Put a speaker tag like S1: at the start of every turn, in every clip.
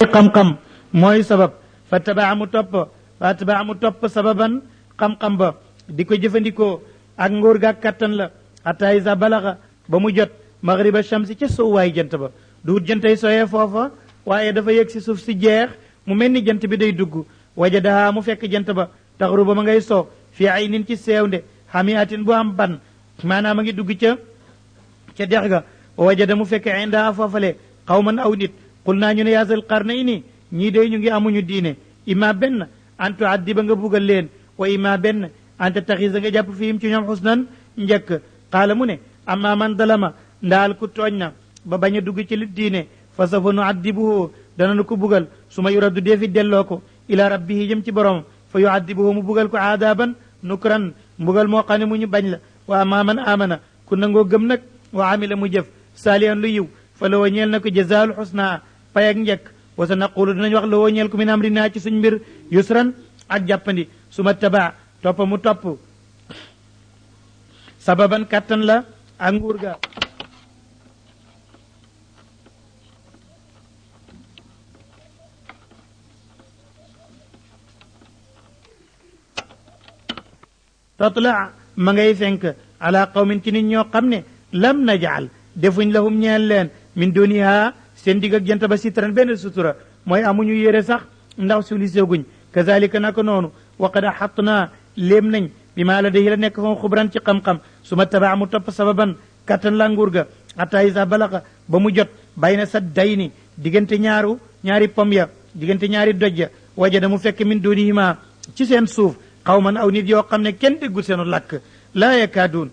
S1: xam-xam mooy sabab fa tabaa mu topp sababan xam-xam ba di ko jëfandikoo ak ngóor ga kattan la hatta isa balaxa ba mu jot maghriba shamsi ca sowwaay jant ba duut jantay soyee foofa waaye dafa yëg si suuf si jeex mu mel ni jant bi day dugg wajadaha mu fekk jant ba taxru ba ma ngay soo fii aynin ci seewnde hamiatin bu am ban maanaam a ngi dugg ca dex ga wajada mu fekk indaha foofale xawman aw nit qul naa ñu ne yaasal qarnayni ñii day ñu ngi amuñu diine imma benn an tuaddiba nga bugal leen wa imma benn an tattaxisa nga jàpp fiim ci ñoom xusnan njëkk qaala mu ne amma man dalama ndaal ku tooñ na ba bañ a dugg ci li diine fa safa nuaddibuhu dana ko bugal su ma yuraddu deefi delloo ko ila rabbihi jëm ci borom fa yuaddibuhu mu bugal ko aadaban nukran mbugal moo xam ne mu ñu bañ la wa amma man amana ku nangoo gëm nag wa amila mu jëf saalihan lu yiw fa la wa ñeel na ko jazaaul xusna pay ak njëkk wa sa naqulu dinañ wax la woo ñeel ko min amrinaa ci suñ mbir yusran ak jàppandi su ma tabaa topp mu topp sababan kattan la ak nguur ga tatla ma ngay fenk ala qawmin ci nit ñoo xam ne lam najal defuñ lahum ñeel leen min duniha seen digg ak jant ba sitran benn sutura mooy amuñu yére sax ndax suliseguñ kazalika naka noonu wa qad axatnaa léem nañ bi maa la day la nekk fa xubran ci xam-xam su ma tabaa mu topp sababan kattan la nguur ga hatta isa balaqa ba mu jot bayna saddayni diggante ñaari pom ya diggante ñaari doj ya wajada mu fekk min dunihima ci seen suuf xawman aw nit yoo xam ne kenn déggul seenu làkk laa yakaaduun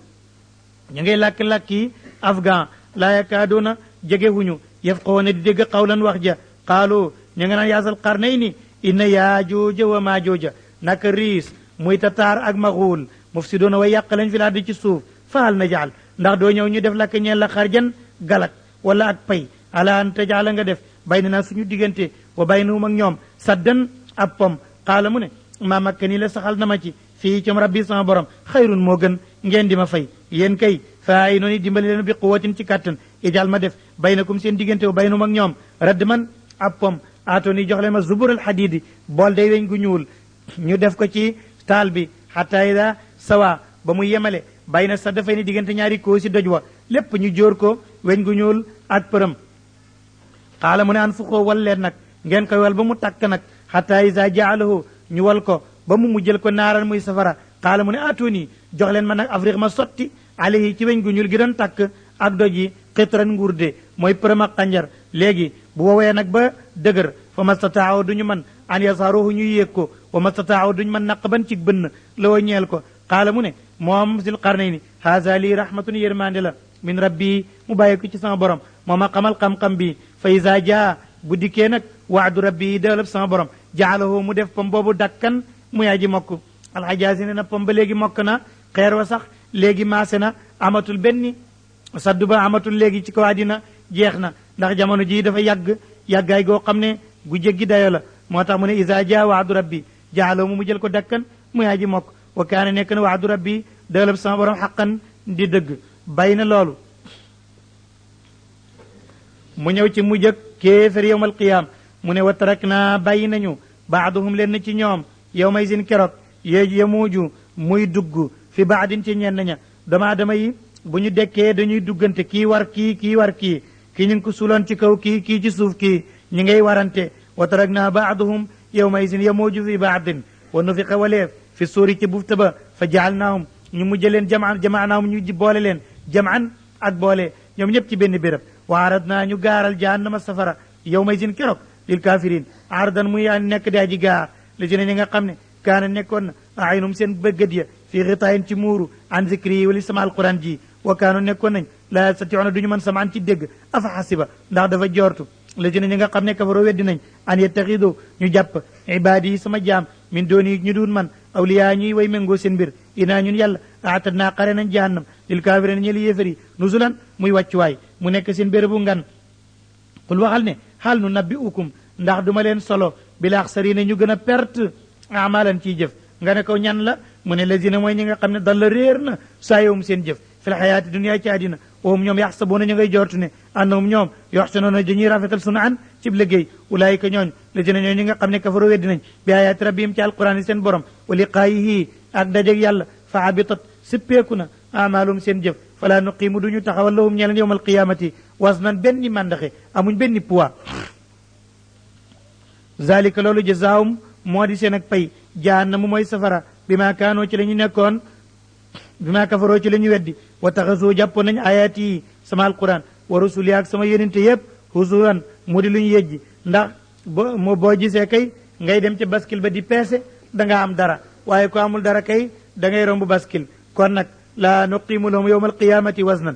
S1: ñu ngay làkk-làkk yi afghan laa yakaaduuna jegewuñu yafqahuuna di dégg qawlan wax ja qaalu ñu nga naan yaasal qarnayni inna yaajuuja wa maajuuja naka riis muy tataar ak maxuul mufsidoona way yàq lañ fi laa di ci suuf fahal najaal ndax doo ñëw ñu def lakk ñeel la xarjan galak wala ak pay ala an tajaala nga def baynanaa suñu diggante wa baynahum ak ñoom saddan ab pom qaala mu ne maa makkani la saxal na ma ci fii ci rabbi sama borom xayrun moo gën ngeen di ma fay yéen kay faa yi noonu dimbali leen bi quwatin ci kàttan ijal ma def baynakum seen diggante wa baynahum ak ñoom radd man ab pom aatoon yi jox leen ma zubural xadiidi bool day weñ gu ñuul ñu def ko ci taal bi xataa ida sawa ba mu yemale bay na sa dafay ni diggante ñaari koo si doj wa lépp ñu jóor ko weñ gu ñuul ak përëm xaala mu ne an fuqoo wal leen nag ngeen koy wal ba mu tàkk nag xataa ida jaalahu ñu wal ko ba mu jël ko naaran muy safara xaala mu ne atooni jox leen ma nag afrique ma sotti alayhi ci weñ gu ñuul gi doon tàkk ak doj yi xitran nguur de mooy përëm ak xanjar léegi bu woowee nag ba dëgër fa mastataaw duñu man an yasaruhu ñu yéeg ko wa mastataaw duñu man naq ban ci bënn la woo ñeel ko xaala mu ne moom sil qarnayni haza lii rahmatun yërmande la min rabbi mu bàyyi ko ci sama borom moom a xamal xam-xam bi fa isa jaa bu dikkee nag waadu rabbi dëlëb sama borom jaalahu mu def pom boobu dakkan mu yaa ji mokk alxajaasi ne na pom ba léegi mokk na xeer wa sax léegi maase na amatul benn saddu ba amatul léegi ci kaw àddina jeex na ndax jamono ji dafa yàggaay goo xam ne gu jéggi dayo la moo tax mu ne isa jaa waadu rabbi jaalahu mu jël ko dakkan mu yaa ji mokk wa kaane nekk na waadu rabbi dëlëb sama borom xaqan di dëgg bay na loolu mu ñëw ci mujj ak kéefér yowm alqiyaam mu ne wa tarak naa bàyyi nañu baaduhum leen ci ñoom yow may sin keroog yemuuju muy dugg fi baadin ci ñenn ña dama dama yi bu ñu dekkee dañuy duggante kii war kii war kii ñu ngi ko suloon ci kaw kii ci suuf kii ñi ngay warante wa tarak naa baaduhum yow may sin yemuuju fi baadin wa nufiqa waleef fi suuri ci bufta ba fa jaalnaahum ñu mujj leen jamaanaahum ñu boole leen jamaan ak boole ñoom ñëpp ci benn béréb wa aradnaa ñu gaaral jahannama safara yow may sin keroog lil kafirin ardan muy nekk daa ji gaar li ci ne ñi nga xam ne kaana nekkoon na aynum seen bëggat ya fii xitaayin ci muuru an zikri yi wali sama alquran ji wa kaanu nekkoon nañ la yastatiuna duñu mën samaan ci dégg afa xasiba ndax dafa joortu li ci ne ñi nga xam ne kafaroo weddi nañ an yettaxidu ñu jàpp ibaadi yi sama jaam min dooni ñu dun man awliyaa ñuy way méngoo seen mbir inaa ñun yàlla aatadnaa xare nañ jahannam lil kafirin ñi li yéefari nuzulan muy wàccuwaay mu nekk seen bérébu ngan qul waxal ne xaal nu nabbi ukum ndax duma leen solo bil axsarina ñu gën a perte amalan ciy jëf nga ne ko ñan la mu ne lazina mooy ñi nga xam ne dal la réer na saayowum seen jëf fil xayaati dunia ci àddina wahum ñoom yaxsabuuna ñu ngay jortu ne annahum ñoom yoxsinoona dañuy rafetal sunu an cib liggéey ulaayika ñooñ la dina ñooñ ñi nga xam ne kafaru weddi nañ bi ayaati rabbihim ci alquran yi seen borom wa liqaayihi ak dajeg yàlla fa habitat sippeeku na amaalum seen jëf fala nuqiimu duñu taxawal lahum ñeleen yowma alqiyamati wasnan benn màndaxe amuñ benn poids zalika loolu jazaahum moo di seen ak pay jahannamu mooy safara bi ma kaanoo ci la ñu nekkoon bi ma kafaroo ci la ñu weddi wa taxasoo jàppoon nañ ayaat yi sama alquran wa rusuli ak sama yonente yëpp huzuwan mu di lu ñu yejji ndax boo gisee kay ngay dem ci baskil ba di peese da nga am dara waaye ko amul dara kay da ngay romb baskil kon nag la nuqimu lahum yawma alqiyamati waznan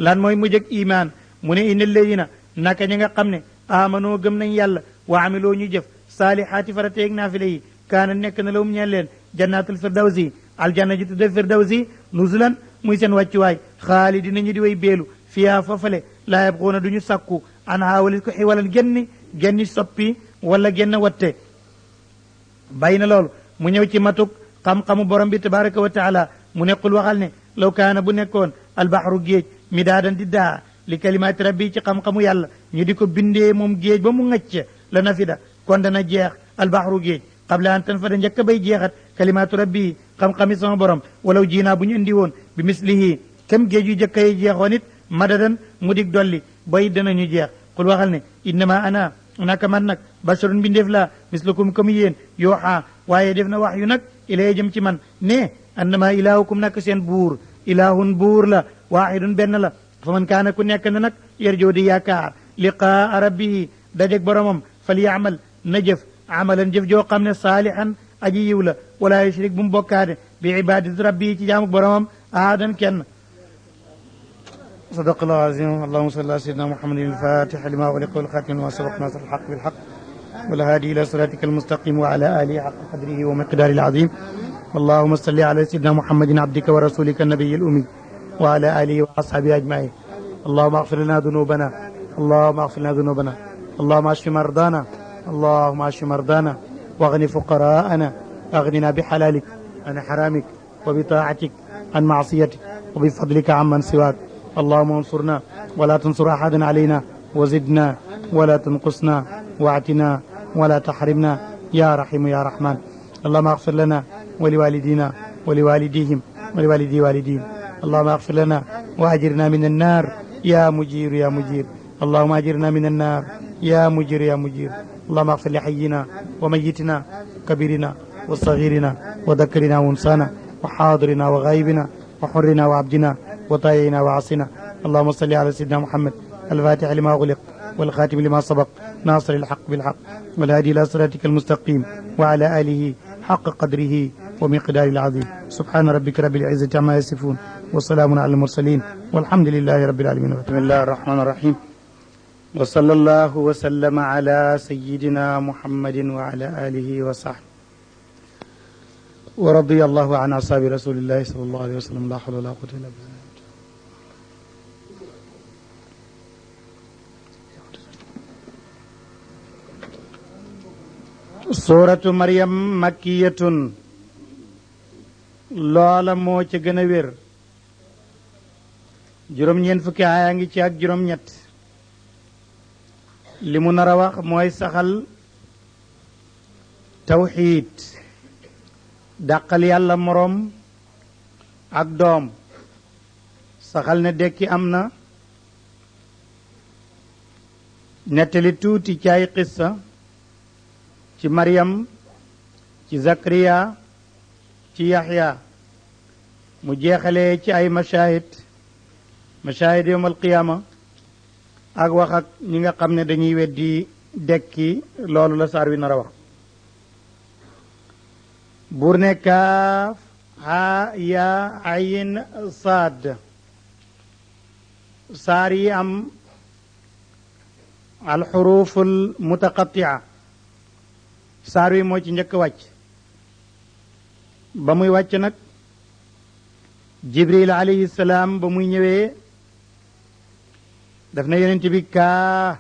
S1: lan mooy mujjëg iman mu ne inna alladina naka ñi nga xam ne amanoo gëm nañ yàlla wa amiloo ñu jëf saalihaati farateeg naafile yi kaana nekk na lahum ñeen leen jannatul firdawsi aljanna ji tudde firdawsi nuzulan muy seen wàccuwaay xaalidina ñu di way beelu fiyaa fafale laa yabxuuna du ñu sàkku an haawalit ko xiwalan genni soppi wala genn watte bàyyi na loolu mu ñëw ci matuk xam-xamu borom bi tabaraka wa taala mu ne qul waxal ne law kaana bu nekkoon albaxru géej midaadan di daa li kalimaati rabbi ci xam-xamu yàlla ñu di ko bindee moom géej ba mu ŋacc la nafida kon dana jeex albaxru géej qabla an tanfada njëkk bay jeexat kalimaatu rabbi xam-xami sama borom walaw jiinaa bu ñu indi woon bi mislihi kem géej yu jëkka yi jeexoon it madadan mu dig dolli bay danañu jeex qul waxal ne innama ana naka man nag basharun bindeef la mislukum comme yéen yooxaa waaye def na wax yu nag ilay jëm ci man ne annama ilaahukum nak seen buur ilaahun buur la waahidun benn la fa man kaana ku nekk na nag yarjoo di yaakaar liqaa rabbihi dajeg boromam fal yaamal na jëf amalan jëf joo xam ne saalihan aji yiw la wala yushrik bu mu bokkaade bi ibadati rabbihi ci jaamuk boromam ahadan kenn صدق الله العظيم اللهم صل على سيدنا محمد الفاتح لما أغلق والخاتم لما سبق ناصر الحق بالحق والهادي إلى صراطك المستقيم وعلى آله حق قدره ومقداره العظيم اللهم صل على سيدنا محمد عبدك ورسولك النبي الأمي وعلى آله وأصحابه أجمعين اللهم اغفر لنا ذنوبنا اللهم اغفر لنا ذنوبنا اللهم اشف مرضانا اللهم اشف مرضانا واغن فقراءنا أغننا بحلالك عن حرامك وبطاعتك عن معصيتك وبفضلك عمن سواك اللهم انصرنا ولا تنصر أحدا علينا وزدنا ولا تنقصنا واعتنا ولا تحرمنا يا رحيم يا رحمن اللهم اغفر لنا ولوالدينا ولوالديهم ولوالدي والدين اللهم اغفر لنا وأجرنا من النار يا مجير يا مجير اللهم أجرنا من النار يا مجير يا مجير اللهم اغفر لحينا وميتنا كبيرنا وصغيرنا وذكرنا وانسانا وحاضرنا وغائبنا وحرنا وعبدنا وطائعنا وعصنا اللهم صل على سيدنا محمد الفاتح لما أغلق والخاتم لما سبق ناصر الحق بالحق والهادي إلى صراطك المستقيم وعلى آله حق قدره ومقداره العظيم سبحان ربك رب العزة عما يصفون وسلام على المرسلين والحمد لله رب العالمين بسم الله الرحمن الرحيم وصلى الله وسلم على سيدنا محمد وعلى آله وصحبه ورضي الله عن أصحاب رسول الله صلى الله عليه وسلم لا حول ولا قوة إلا بالله suuratu Maryam makkiyatun loola moo ca gën a wér juróom-ñeent fukki aaya ngi ci ak juróom-ñett li mu nar a wax mooy saxal tawxiid dàqal yàlla moroom ak doom saxal ne dekki am na nettali tuuti ci ay qissa ci Maryam ci Zakariya ci Yaxya mu jeexalee ci ay mashahid yawm alqiyaama ak wax ak ñi nga xam ne dañuy weddi dekki loolu la saar wi nar a wax buur ne kaaf haa yaa ayin saad saar yi am alxuruful mutaqatia saar wi moo ci njëkk wàcc ba muy wàcc nag jibril alayhi salaam ba muy ñëwee daf na yonent bi kaa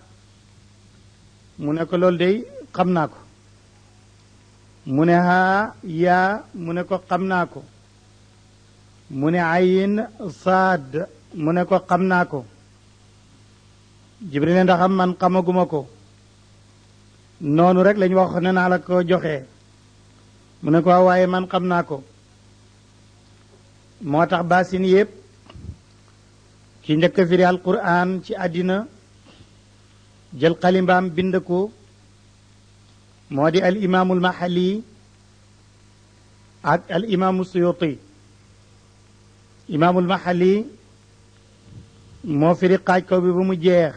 S1: mu ne ko loolu day xam naa ko mu ne haa yaa mu ne ko xam naa ko mu ne ayin saad mu ne ko xam naa ko Jibril ne ndaxam man xamaguma ko noonu rek lañ wax ne naa la ko joxe mu ne ko waaye man xam naa ko moo tax baasin yépp ki njëkk a firi alquran ci àddina jël xalimbaam bind ko moo di al imaamul mahali ak al imaamu suyuti imaamul mahali moo firi xaaj kaw bi ba mu jeex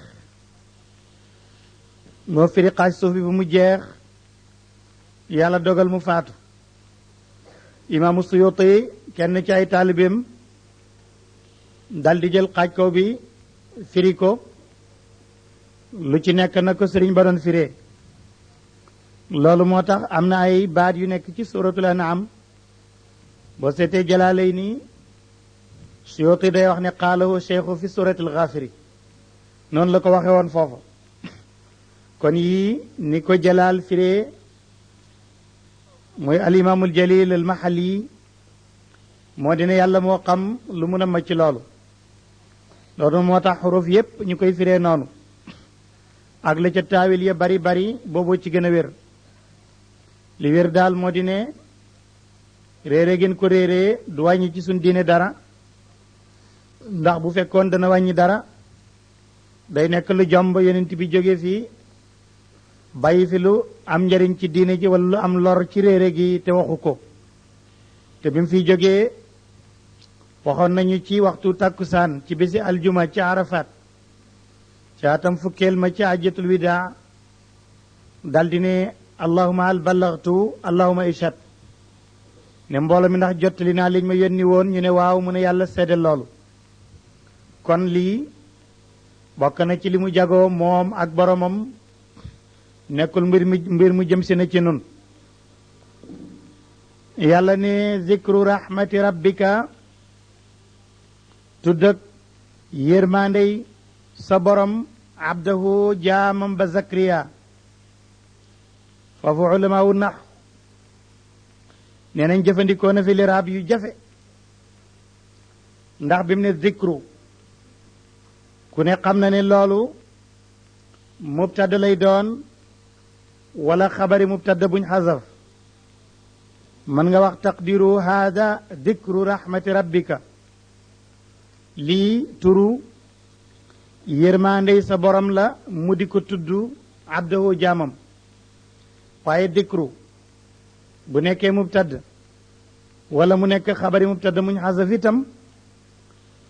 S1: moo firi xaaj suuf bi ba mu jeex yàlla dogal mu faatu imaamu suyuti kenn ci ay taalibeem dal di jël xaaj kaw bi firi ko lu ci nekk na ko sëriñ ba doon firee loolu moo tax am na ay baat yu nekk ci suratul an'am boo seetee jalaalay nii Suyuti day wax ne qaalahu cheikhu fi suratil Ghafiri noonu la ko waxe woon foofa kon yii ni ko jalaal firee mooy al imaamul jalil al mahali moo dina yàlla moo xam lu mun a macc loolu loolu moo tax xuruf yépp ñu koy firee noonu ak la ca taawil ya bari bari boobu ci gën a wér li wér daal moo di ne réere gën ko réeree du wàññi ci suñ diine dara ndax bu fekkoon dana wàññi dara day nekk lu jomb yonent bi jóge fii bàyyi fi lu am njariñ ci diine ji wala lu am lor ci réere gi te waxu ko te bi mu fiy jógee waxoon nañu ci waxtu takkusaan ci bési aljuma ci arafat ci atam fukkeel ma ci ajjatul widaa daldi ne allahuma hal ballaghtu allahuma ishad ne mbooloo mi ndax jottali naa liñ ma yónni woon ñu ne waaw mu ne yàlla seede loolu kon lii bokk na ci li mu jagoo moom ak boromam nekkul mbir mu jëm si na ci nun yàlla ne zikru rahmati rabbika tuddëg yërmandey sa borom abdahu jaamam ba zakariya foofu ulama wu nax nee nañ jëfandikoo na fi liraab yu jafe ndax bi mu ne zikru ku ne xam na ne loolu mubtada lay doon wala xabari mubtada buñ xasaf mën nga wax taqdiru haada zikru rahmati rabbika lii turu yërmaandey sa borom la mu di ko tudd abdahu jaamam waaye dikru bu nekkee mubtada wala mu nekk xabari mubtada muñ xasaf itam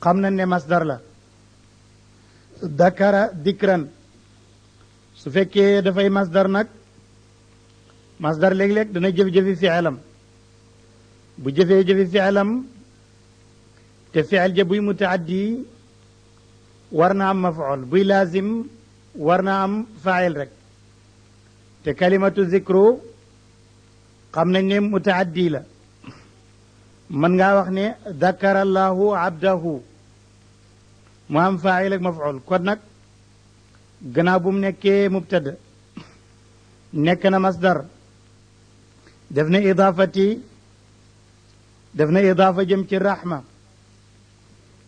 S1: xam na ne masdar la dakara dikran su fekkee dafay masdar nag masdar léeg-léeg dana jëf-jëfi fiilam bu jëfee jëfi fiilam te fiil ja buy mutaaddi war na am mafuul buy laazim war na am fail rek te kalimatu zikru xam nañ ne mutaaddi la mën ngaa wax ne dakara allahu abdahu mu am fail ak mafuul kon nag gannaaw bu mu nekkee mubtada nekk na masdar def na idaafa jëm ci rahma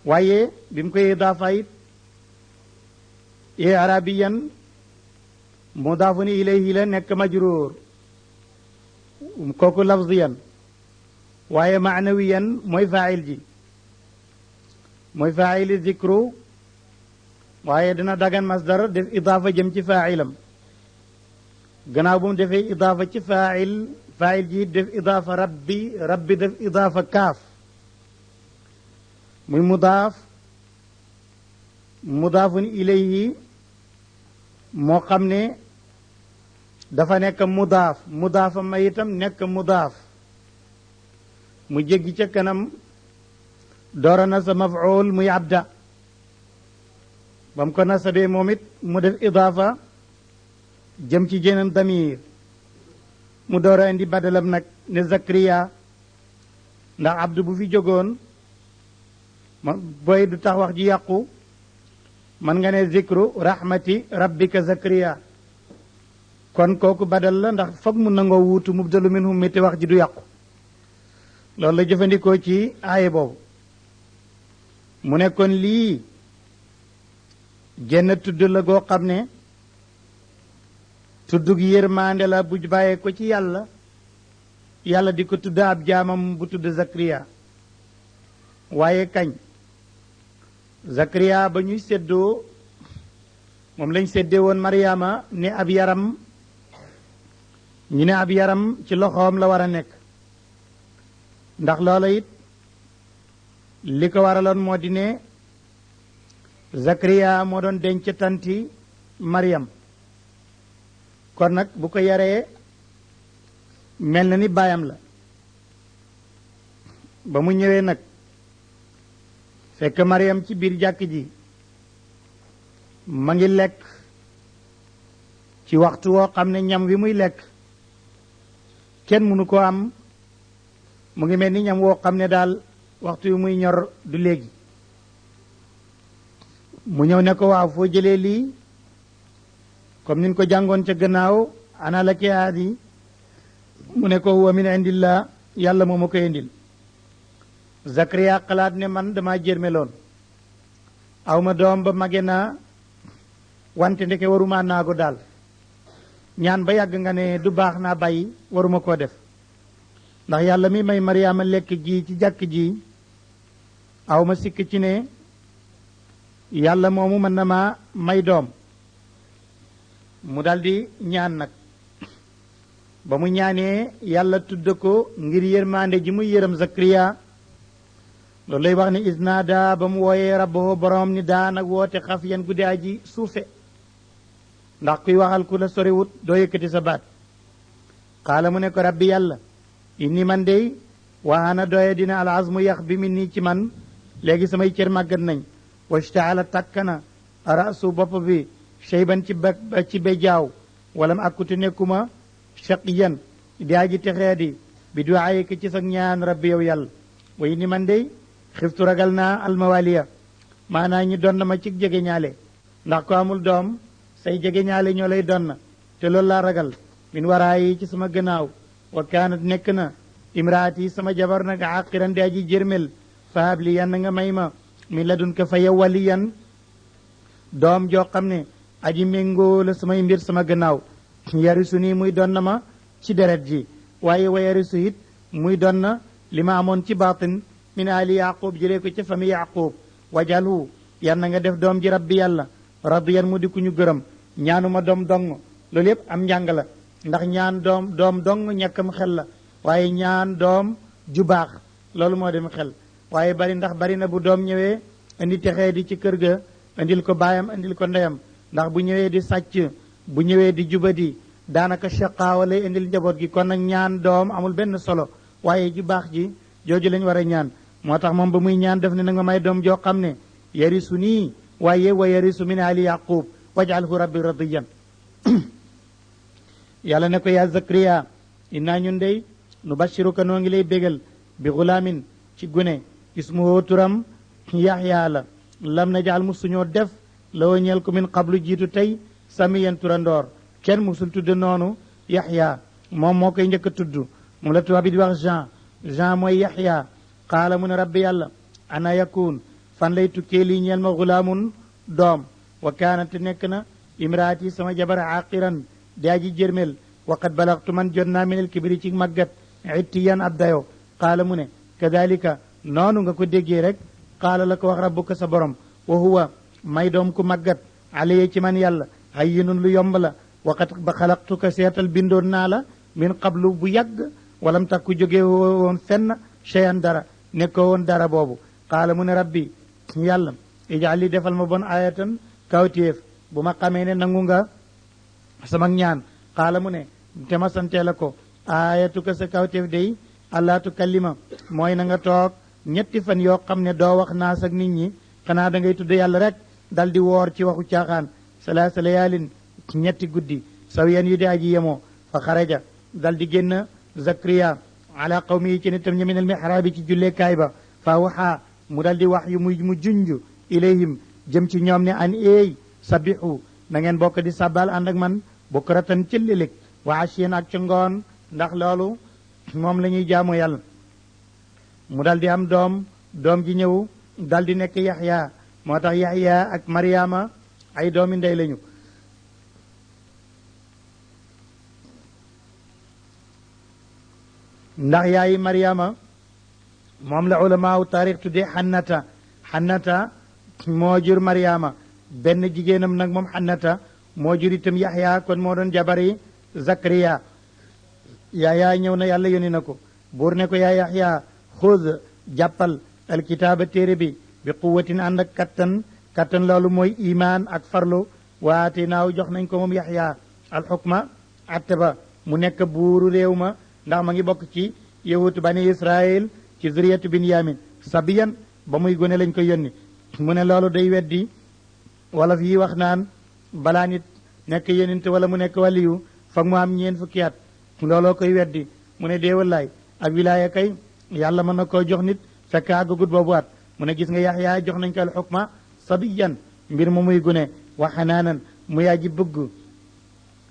S1: waaye bi mu koy idaafa it arabiyan mudaafun ilayhi la nekk majruur kooku lafziyan waaye maanawiyan mooy faayil ji mooy faayili zikru waaye dina dagan masdar def idaafa jëm ci faayilam gannaaw bu mu defee idaafa ci faayil ji def idaafa rabbi def idaafa kaaf muy mudaafun ilayhi moo xam ne dafa nekk mudaafa ma itam nekk mudaaf mu jéggi ca kanam doora na sa mafuul muy abda ba mu ko nasabee moom it mu def idaafa jëm ci jeneen damir mu doora indi badalam nag ne zakariya ndax abdu bu fi jógoon booy du tax wax ji yàqu man nga ne zikru rahmati rabbika zakariya kon kooku badal la ndax foog mu nangoo wuutu mubdalu minhum mi te wax ji du yàqu loolu la jëfandikoo ci aaye boobu mu ne kon lii genn tudd la goo xam ne tuddug yërmande la bu bàyyee ko ci yàlla yàlla di ko tudd ab jaamam bu tudd Zakariya waaye kañ Zakariya ba ñuy séddoo moom lañ séddee woon Mariama ne ab yaram ñu ne ab yaram ci loxoom la war a nekk ndax loola it li ko waraloon moo di ne Zakariya moo doon denc tanti Mariam kon nag bu ko yaree mel na ni baayam la ba mu ñëwee nag fekk Mariam ci biir jàkk ji ma ngi lekk ci waxtu woo xam ne ñam wi muy lekk kenn mënu ko am mu ngi mel ni ñam woo xam ne daal waxtu wi muy ñor du léegi mu ñëw ne ko waaw foo jëlee lii comme nin ko jàngoon ca gannaaw ana la ki haadi mu ne ko huwa min indillah yàlla moo ma ko indil Zakariya xalaat ne man dama jërmeloon aw ma doom ba mage naa wante ndeke waruma naago daal ñaan ba yàgg nga ne du baax naa bàyyi waruma koo def ndax yàlla mi may Mariama lekk ji ci jàkk ji aw ma sikk ci ne yàlla moomu mën na ma may doom mu daldi ñaan nag ba mu ñaanee yàlla tudd ko ngir yërmande ji muy yërëm Zakariya loolu lay wax ne isnaada ba mu wooyee rabbahu borom ni daan ak woote xaf yan guddi aji suufe ndax kuy waxal ku la soriwut doo yëkkati sa baat xaala mu ne ko rabbi yàlla inni man dey waana doye dina al azmu yax bi mi nii ci man léegi samay cër màggat nañ washtaala takkana rasu bopp bi sheyban ci bejaaw walam akkuti nekkuma shaqiyan di aji texeedi bi duaayika ci sag ñaan rabbi yow yàlla way ni man dey xiftu ragal naa almawaliya maanaa ñi donn ma ci jege ñaale ndax ko amul doom say jege ñaale ñoo lay donn te loolu laa ragal min waraayi ci sama gannaaw wa kaanat nekk na imraati sama jabar nag aqiran di aji jërmel fahab li yan nga may ma min ladunka fa yow waliyan doom joo xam ne aji méngoo la samay mbir sama gannaaw yarisu nii muy doon na ma ci deret ji waaye wa yarisu it muy doon na li ma amoon ci baatin min ali yaqub jëlee ko ca famille yaqub wajalhu yan na nga def doom ji rabbi yàlla radiyan mu di ku ñu gërëm ñaanuma doom dong loolu yépp am njàng la ndax ñaan doom dong ñàkkam xel la waaye ñaan doom ju baax loolu moo dem xel waaye bari na bu doom ñëwee indi texee di ci kër ga indil ko baayam indil ko ndeyam ndax bu ñëwee di sàcc bu ñëwee di jubadi daanaka shaqaawa lay indil njaboot gi kon nag ñaan doom amul benn solo waaye ju baax ji jooju lañ war a ñaan moo tax moom ba muy ñaan def ne na nga may doom joo xam ne yarisu nii waaye wa yarisu min ali yaqub wajalhu rabbi radiyan yàlla ne ko yaa Zakariya innaa ñun dey nu bashiruka noo ngi lay bégal bi gulaamin ci gune ismuhu turam yaxya la lam najal musuñoo def la ñeel ko min qablu jiitu tey samiyan turandoor kenn musul tudd noonu yaxya moom moo koy njëkk a tudd moom la tubaab bi di wax Jean mooy yaxya qaala mu ne rabbi yàlla ana yakun fan lay tukkee lii ñeel ma gulaamun doom wa kaanate nekk na imraati sama jabar aqiran di aji jërmel waqad balagtu man jot naa minel kibri ci màggat ittiyan ab dayo qaala mu ne kadalika noonu nga ko déggee rek qaala la ko wax rabbuka sa borom wa huwa may doom ku màggat alaye ci man yàlla hayyinun lu yomb la waqad ba xalaqtuka seetal bindoon naa la min qablu bu yàgg walam takku jóge woon fenn cheyan dara nekkoo woon dara boobu qaala mu ne rabbi yàlla ijaal li defal ma bon ayatan kawtéef bu ma xamee ne nangu nga sama ñaan qaala mu ne te ma santee la ko ayatuka sa kawtéef day allah tukallima mooy na nga toog ñetti fan yoo xam ne doo wax naas ak nit ñi xanaa da ngay tudd yàlla rek dal di woor ci waxu caaxaan salaasa layaalin ñetti guddi saw yeen yu di aji yemoo fa xaraja dal di génn Zakariya ala qawmi yi ci nitam ñi minal mihraabi ci julleekaay ba fa waxaa mu dal di wax yu mu junj ilayhim jëm ci ñoom ne an eey sabihu na ngeen bokk di sabbal ànd ak man bukratan ci lilig wa ashiyan ak ci ngoon ndax loolu moom la ñuy jaamu yàlla mu dal di am doom ji ñëw dal di nekk yaxya moo tax yaxya ak mariama ay doomi ndey lañu ndax yaayi mariama moom la ulamaaw taarix tuddee xannata moo jur mariama benn jigéenam nag moom xannata moo jur itam yaxya kon moo doon jabari zakariya yaayaa ñëw na yàlla yónni na ko buur ne ko yaa yaxya xuz jàppal alkitaaba téere bi quwatin ànd ak kattan loolu mooy imaan ak farlu waate naaw jox nañ ko moom yaxya alxukma atte ba mu nekk buuru réew ma ndax ma ngi bokk ci yahut bani israil ci zuriyatu binyamin sabiyan ba muy gone lañ ko yónni mu ne loolu day weddi wala fii wax naan balaa nit nekk yonent wala mu nekk waliyu foog mu am ñeen fukki at looloo koy weddi mu ne dee wallaay ak wilaaya kay yàlla mën na koo jox nit fekk àggagut boobu at mu ne gis nga yaxyaa jox nañ ko al xukma sabiyan mbir mu muy gune wa xanaanan mu yaa ji bëgg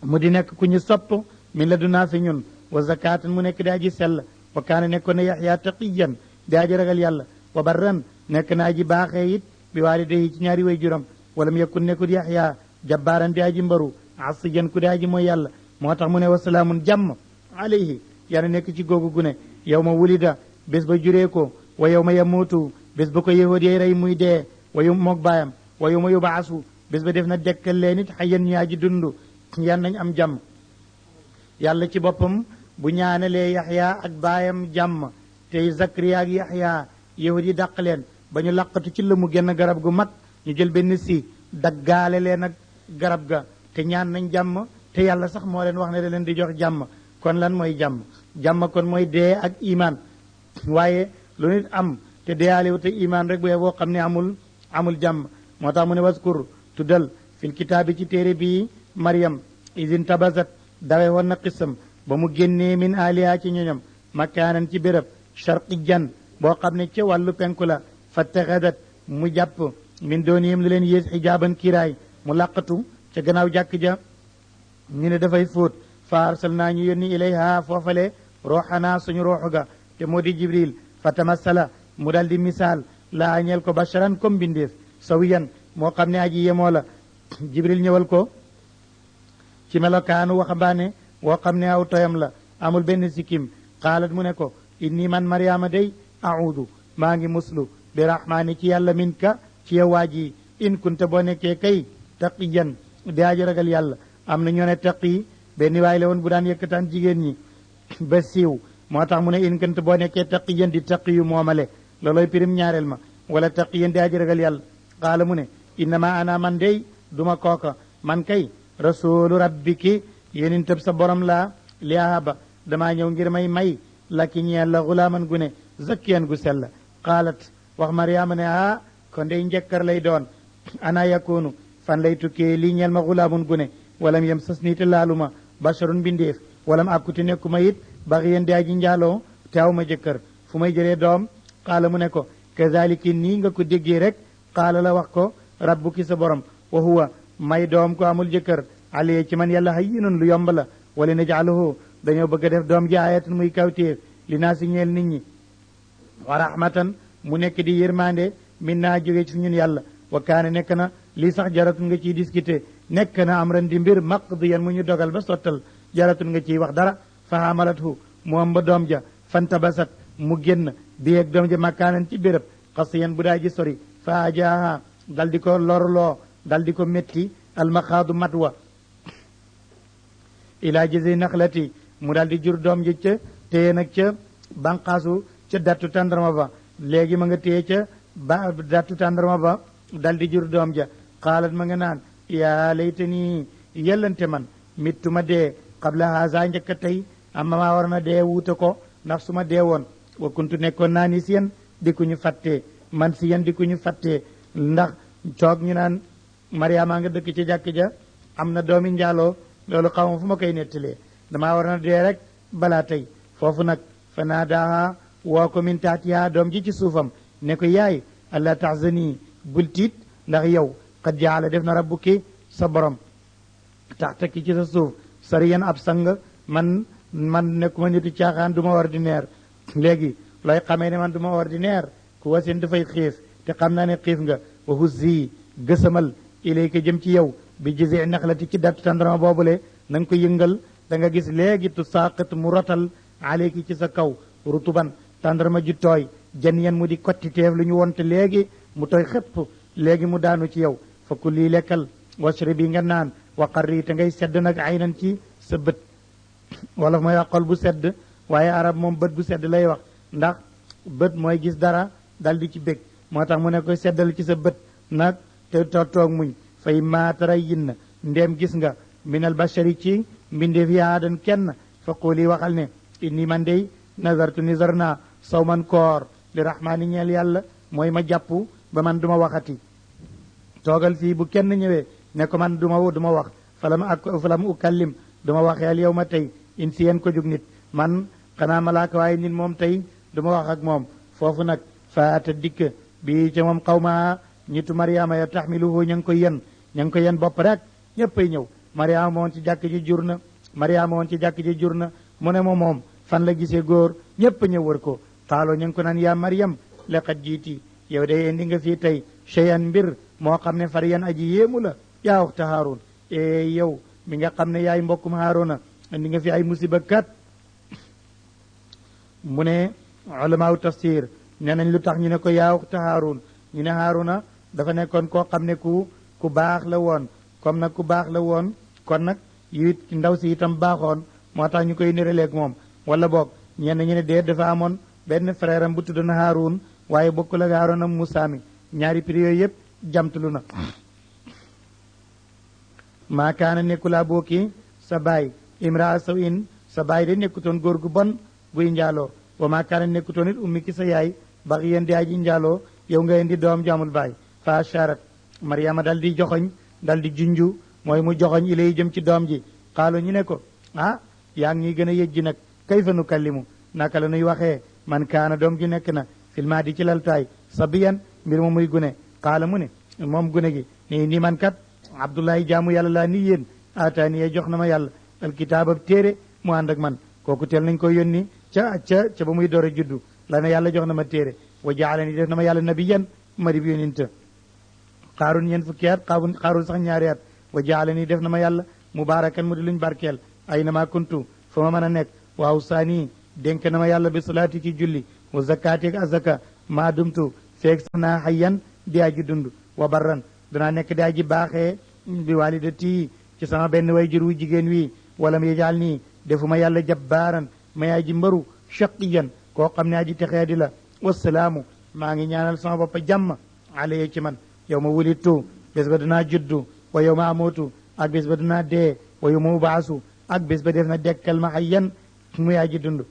S1: mu di nekk ku ñu sopp min la dunaa fi ñun wa zakatan mu nekk daa ji sell wa kaana nekkoon ne yaxyaa taqiyan daa ji ragal yàlla wa barran nekk naa ji baaxee it bi waalidayhi ci ñaari way juram wala mu yekkun nekkut yaxyaa jabbaaran daa ji mbaru asiyan ku daa ji mooy yàlla moo tax mu ne wasalaamun jàmm alayhi yàlla nekk ci googu gune yow ma wulida bés ba juree ko wa yow ma yamuutu bés ba ko yahud yay rey muy dee wayu moog baayam wa yow ma yubaasu bés ba def na dekkal leen it xayan ñaa ji dund yan nañ am jàmm yàlla ci boppam bu ñaanalee yaxya ak baayam jàmm tey zakariya ak yaxya yahud yi dàq leen ba ñu laqatu ci lëmu genn garab gu mag ñu jël benn si daggaale leen ak garab ga te ñaan nañ jàmm te yàlla sax moo leen wax ne da leen di jox jàmm kon lan mooy jàmm kon mooy dee ak iman waaye lu nit am te deyaalewu te iman rek boo xam ne amul jàmm moo tax mu ne waskur tuddal fil kitaabi ci téere bii Maryam isin tabasat dawe woon na xisam ba mu génnee min aliya ci ñoñom makaanan ci béréb sharqiyan boo xam ne ca wàllu penku la fattaxadat mu jàpp min doonihim lu leen yées xijaaban kiiraay mu làqatu ca gannaaw jàkk ja ñu ne dafay fóot fa arsal naa ñu yónni ilayha foofale rooxanaa suñu rooxu ga te moo di jibril fa tamassala mu dal di misaal laa ñeel ko basharan comme bindeef sawiyan moo xam ne aji yemoo la jibril ñëwal ko ci melokaanu waxambaane woo xam ne aw toyam la amul benn sikkim xaalat mu ne ko inni man mariama day audu maa ngi muslu bi rahmaani ci yàlla min ka ci yow waa ji in kunta boo nekkee kay taqiyan di aji ragal yàlla am na ñoo ne taqi benn waay la woon bu daan yëkkataan jigéen ñi ba siiw moo tax mu ne in kunta boo nekkee taqiyan di taqi yu moomale looloy pirim ñaareel ma wala taqiyan di aji ragal yàlla xaala mu ne innama ana man day duma kooka man kay rasulu rabbiki yéen tëb sa borom laa li ahaba damaa ñëw ngir may la ki ñeel la xulaaman gu ne zakkiyan gu sell qaalat wax mariama ne kon day njëkkar lay doon ana yakunu fan lay tukkee lii ñeel ma xulaamun gu ne walam yem sas nii te laaluma basharun bindeef walam akkuti nekkuma it baxiyan di aji njaaloo te aw ma jëkkër fu may jëlee doom qaala mu ne ko kazaliki nii nga ko déggee rek qaala la wax ko rabbuki sa borom wa huwa may doom ko amul jëkkër aliye ci man yàlla hayyinun lu yomb la wala naj'aluhu dañoo bëgg a def doom ji ayatan muy kawtéef li naa si ñeel nit ñi wa rahmatan mu nekk di yërmande min naa jóge ci ñun yàlla wa kaane nekk na lii sax jaratun nga ciy discuter nekk na am ran di mbir maqdiyan mu ñu dogal ba sottal jaratun nga ciy wax dara fa hamalathu mu am ba doom ja fantabasat mu génn bi ak doom ja makaanan ci béréb xasiyan bu daa ji sori fa ajaaha dal di ko lorloo dal di ko métti almaxaadu matwa ila jëse naxlati mu dal di jur doom ji ca téye nag ca banqaasu ca dattu tàndarma ba léegi ma nga téye ca ba dattu tàndarma ba dal di jur doom ja xaalat ma nga naan yaa laytani yellante man mittu ma dee qabla haza njëkk a tey amma maa war na dee wuute ko ndax su ma dee woon wa kuntu nekkoon naa ni siyen di ku ñu fàttee man siyen di ku ñu fàttee ndax toog ñu naan mariama nga dëkk ci jàkk ja am na doomi njaaloo loolu xawma fu ma koy nettalee damaa war na dee rek balaa tey foofu nag fa naadaaha woo ko min taatiha doom ji ci suufam ne ko yaay allah tahzani bul tiit ndax yow qad jaala def na rabbuki sa borom taxtaki ci sa suuf sariyan ab sang man nekkuma nitu caaxaan du ma ordinaire léegi looy xamee ne man du ma ordinaire ku wasin dafay xiif te xam naa ne xiif nga wa huzzi gësamal ilayka jëm ci yow bi jizi naxlati ci dat tàndarma boobule na nga ko yëngal da nga gis léegi tu saaqit mu rotal alayki ci sa kaw rutuban tàndarma ji tooy jan yan mu di kottiteef lu ñu wonte léegi mu tooy xëpp léegi mu daanu ci yow fa kulli lekkal washrabi nga naan wa qarri te ngay sedd nag aynan ci sa bët wala mooy wax xol bu sedd waaye arab moom bët bu sedd lay wax ndax bët mooy gis dara dal di ci bég moo tax mu ne koy seddal ci sa bët nag te toog muñ fay maatara yin na ndéem gis nga minal bashari ci mbindeef yaadan kenn fa quli waxal ne inni man dey nazartu nizar naa sawman koor li rahmaani ñeel yàlla mooy ma jàpp ba man duma waxati toogal fii bu kenn ñëwee ne ko man duma wax falam ukallim duma waxeel yow ma tey in si yeen ko jug nit man xanaa malaaka waaye nit moom tey duma wax ak moom foofu nag faata dikk bi ca moom xawma ñitu mariama ya taxmiluhu ña ngi ko yen bopp rek ñëppay ñëw mariama moon ci jàkk ji jur na mu ne moom fan la gisee góor ñëpp ñëw wër ko xaaloo ña ngi ko naan yaa mariam laqad jiiti yow day indi nga fii tey cheyan mbir moo xam ne fariyan aji yéemu la yaa waxta haarun yow mi nga xam ne yaay mbokkum haaruna indi nga fi ay musiba kat mu ne ulamaaw tafsir nee nañ lu tax ñu ne ko yaa waxta haarun ñu ne haaruna dafa nekkoon koo xam ne ku baax la woon comme nag ku baax la woon kon nag yu ndaw si itam baaxoon moo tax ñu koy niraleeg moom wala boog ñenn ñu ne dee dafa amoon benn frère am bu tuddoon haarun waaye bokkul ak haarun am Musaa mi ñaari prix yooyu yëpp jamtulu na maa kaana nekkulaa booki sa baay imraa saw in sa baay de nekkutoon góor gu bon guy njaaloo wa maa kaana nekkutoon it ummi ki sa yaay bax yéen di aji njaaloo yow nga indi doom ju amul baay fa asharat mariama dal di joxoñ dal di junju mooy mu joxoñ ilay jëm ci doom ji xaalo ñu ne ko yaa ngi ñuy gën a yëjji nag kayfa nukallimu naka la nuy waxee man kaana doom ju nekk na filma di ci laltaay sabiyan mbir ma muy gune xaala mu ne moom gune gi ni man kat abdullahi jaamu yàlla laa ni yéen aataaniye jox na ma yàlla alkitaabab téere mu ànd ak man kooku teel nañ ko yónni ca ba muy door a juddu la ne yàlla jox na ma téere wa jaalani def na ma yàlla nabiyan ma dib yóninta xaarun ñeen fukki at xaarun sax ñaari at wa jaalani def na ma yàlla mubaarakan mu di luñ barkeel ay na maa kuntu fa ma mën a nekk waaw saani dénk na ma yàlla bi salaati ci julli wa zakaati ak azaka maa dumtu feeg sax naa xayyan di aji dund wa barran danaa nekk di aji baaxee bi walidati ci sama benn way jur wu jigéen wi wala mu yejaal nii defuma yàlla jabbaaran may aji mbaru shaqiyan koo xam ne aji texee di la wasalaamu maa ngi ñaanal sama boppa jàmm alayya ci man yow ma wulittu bés ba danaa juddu wa yow ma amootu ak bés ba danaa dee wa yow ma ubaasu ak bés ba def na dekkal ma xayyan muy aji dund